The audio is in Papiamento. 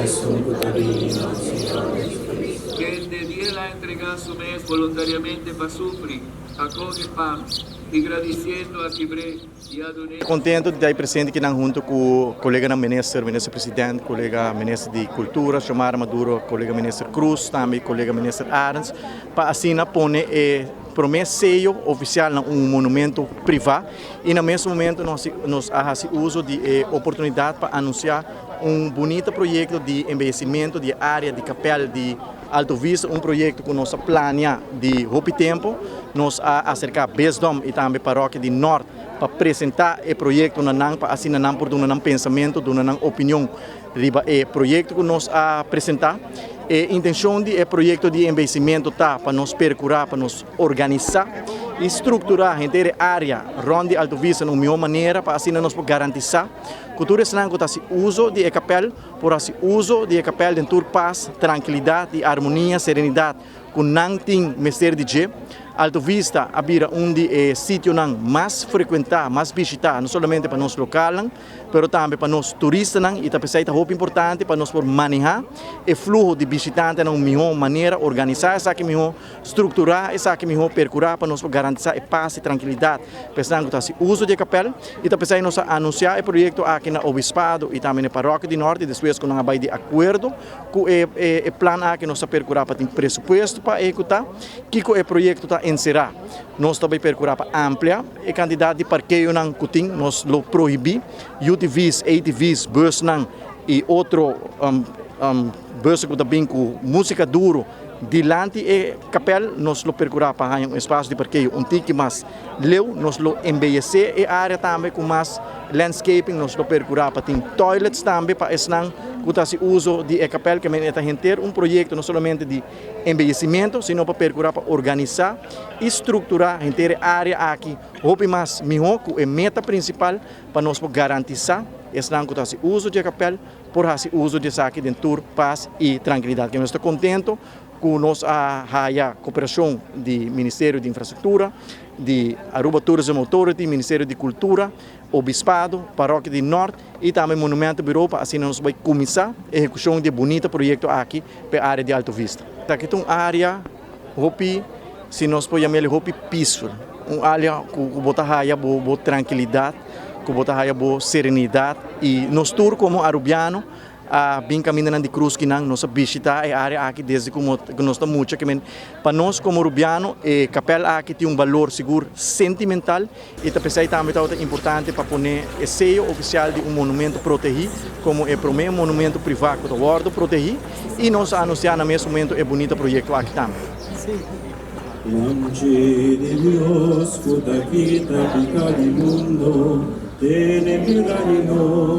Esun ku ta bini, nos Señor Jesucristo. Kende dia el a entregá su mes boluntariamente pa sufri, a kohe pan, i gradisiendo a kibr'é i a dun'é. Contento di ta presente akinan hunto cu coleganan minister, minister president, colega minister di cultura Xiomara Maduro, colega minister Cruz, tambe colega minister Arends, pa asina pone e prome seyo oficial na un monumento priva y na mes momento nos a haci uso di e oportunidad pa anuncia un bunita proyecto di embeyecimento di e area di kapel di Alto Vista, un proyecto cu nos a plania di hopi tempo. Nos a acerca Bisdom y tambe Parokia di Noord pa presenta e proyecto na nan pa asina nan por duna nan pensamento, duna nan opinion riba e proyecto cu nos a presenta. E intencion di e proyecto di embeyecimento ta pa nos percura pa nos organisa y structura henter e area rond di Alto Vista na un miho manera pa asina nos por garantisa cu tur esnan cu ta haci uso di e kapel por haci uso di e kapel den tur pas, trankilidad y armonia, serenidad cu nan tin mester di dje. Alto Vista a bira un di e sitionan mas frecuenta, mas bishita, no solamente pa nos localnan, pero tambe pa nos turistanan y ta p'esey ta hopi importante pa nos por maneha e fluho di bishitantenan na un miho manera, organisa esaki miho, structura esaki miho, percura pa nos por garantisa e pas y trankilidad pa esnan cu ta haci uso di e kapel y ta p'esey nos a anuncia e proyecto aki na Obispado y tambe na e Parokia di Norte despues cu nan a bay di acuerdo cu e plan aki nos ta percura pa tin presupuesto pa ehecuta. Kico e proyecto ta encera? Nos ta bay percura pa amplia e cantidad di parkeonan cu tin. Nos lo prohibi UTV's, ATV's, busnan y otro bussen cu ta bin cu musica duro dilanti e kapel. Nos lo percura pa haña un espacio di parkeo un tiki mas leu. Nos lo embeyece e area tambe cu mas landscaping. Nos lo percura pa tin toilets tambe pa esnan cu ta haci uso di e kapel. Ke men e ta henter un proyecto no solamente di embeyecimento, sino pa percura pa organisa y structura henter e area aki hopi mas miho cu e meta principal pa nos por garantisa esnan cu ta haci uso di e kapel por haci uso di esaki den tur pas y trankilidad. Nos ta contento cu nos a haya cooperacion di Ministerio di Infrastructura, di Aruba Tourism Authority, Ministerio di Cultura, Obispado, Parokia di Nort y tambe Monumento Bureau pa asina nos bay cuminsa ehecucion di e bunita proyecto aki pa e area di Alto Vista. Taki ta un area hopi, si nos por yam'el hopi peaceful, un area cu bo ta haya bo trankilidad, cu bo ta haya bo serenidad y nos tur como Arubiano a bin camindanan di Cruz kinan, nos a bishita e area aki desde cu nos ta mucha ke men pa nos como Rubiano e kapel aki tin un balor sigur sentimental y ta pesey tambe tabata importante pa pone e seyo oficial di un monumento protehi como e prome monumento priva cu ta wordo protehi y nos a anuncia na mes momento e bunita proyecto aki tambe. Lamchi di Dios cu ta kita pica di mundo, tene piedad di nos.